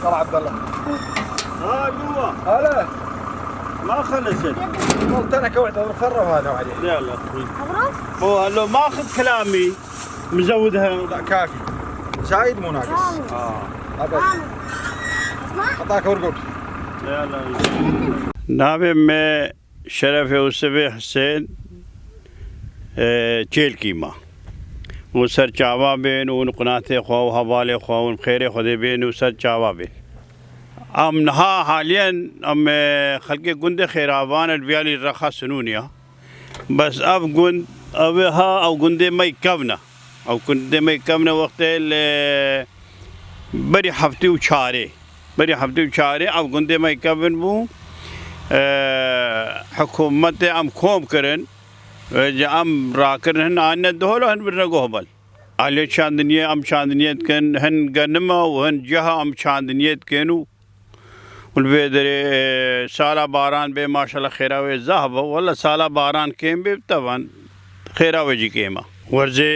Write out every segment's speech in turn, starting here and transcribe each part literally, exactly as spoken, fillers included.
طلع عبد الله. ها جوا. هلا. ما خلصت. والله ترك وعد الفرة وهذا وعليه. يلا اخوي. مبروك. مو هلو ماخذ كلامي. مزودها. لا، كافي. زايد مو ناقص. اه. ابد. اسمع. اعطاك ورقك. يلا. Navê me Şerefê Yûsifê Hisên, e, Çêlkî ma. Hûn ser çava bên, hûn qinatê xwe û hevalê xwe, hûn bi xêrê Xwedê bên û ser çava bên. Em niha haliyen, em, e, xelkê gundê Xêravan e, li Viyalî rexa Sinûniya. Bes ev gund, ev ê ha, ew gundê me yê kevn e. Ew gundê me yê kevn e wextê li berî heftê û çarê. Berî heftê û çarê ev gundê me yê kevn bû. E, hikûmetê em kom kirin. Vêca em rakirin, hin anîne Diholo, hin birine Gohbel. Aliyê çandiniyê em çandiniyê dikin, hin genima û hin ceha em çandiniyê dikin û, û li vê derê, e, sala baran bê, maşallah xêra wê zehf be. Wele sala baran kêm bê, tevan xêra wê jî kêm e. Werzê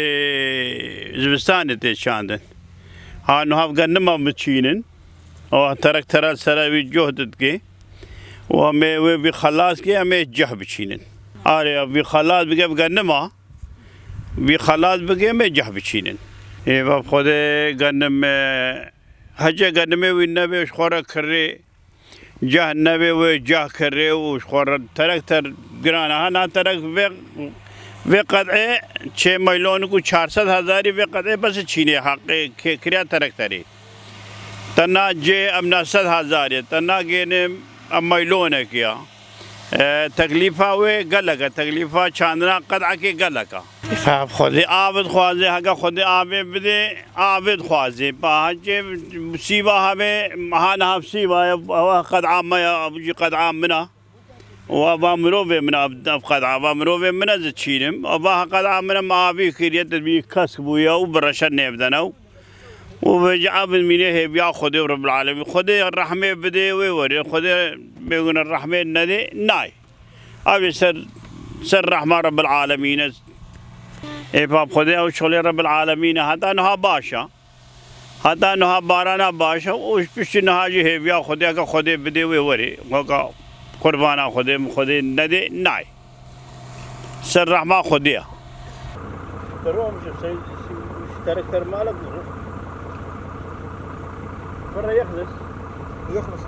zivistanê tê çandin. Ha niha genima biçînin. O terektera sera wî coh didikê. Û em ê wê vî xelas kê, em ê ceh biçînin. Arê, vî xelas bike bi genima. Vî xelas bike, em ê ceh biçînin. Ê, va Xwedê genim, e, hece genimê wî nebe ji xwe re kirê. Ceh nebe wê ceh kirê û ji xwe re terekter giran e. Ha, na terek vê, vê qed'ê çê meylonik û çar sed hezarî vê qed'ê bes çînê heqê kê kiriya terekterê. Te nacê em ne sed hezar e, te nagênim em meylonekê ya. E, teklîfa wê gelek e, teklîfa çandina qed'ekê gelek e. Ev Xwedê av dixwaze, heke Xwedê avê bidê, avê dixwaze. Pa hecê sîva hebe, ha niha sîva ye, ew qed'a me ya, ev jî qed'a min e. Û ava mirovê min a, ev qed'a va mirovê min ez diçînim. Ava qed'a min e, me avî kiriye, te bî kesk bûye û bi reşe nêvdene û, û vêca ev mîne hêviya Xwedê û Rebbil Alemîn. Xwedê rehmê bidê wê werê, Xwedê bêgune rehmê nedê, nayê. Ev ê ser, ser rehma Rebbil Alemîn e. Ê pa Xwedê ew şolê Rebbil Alemîn e. Heta niha baş e. Heta niha barana baş e û ji piştî niha jî hêviya Xwedê, heke Xwedê bidê wê werê. Weka qurbana Xwedê, min Xwedê nedê, nayê. Ser rehma Xwedê ye. Rom şu şey, şu karakter malak mı? Para yakınız. Yakınız.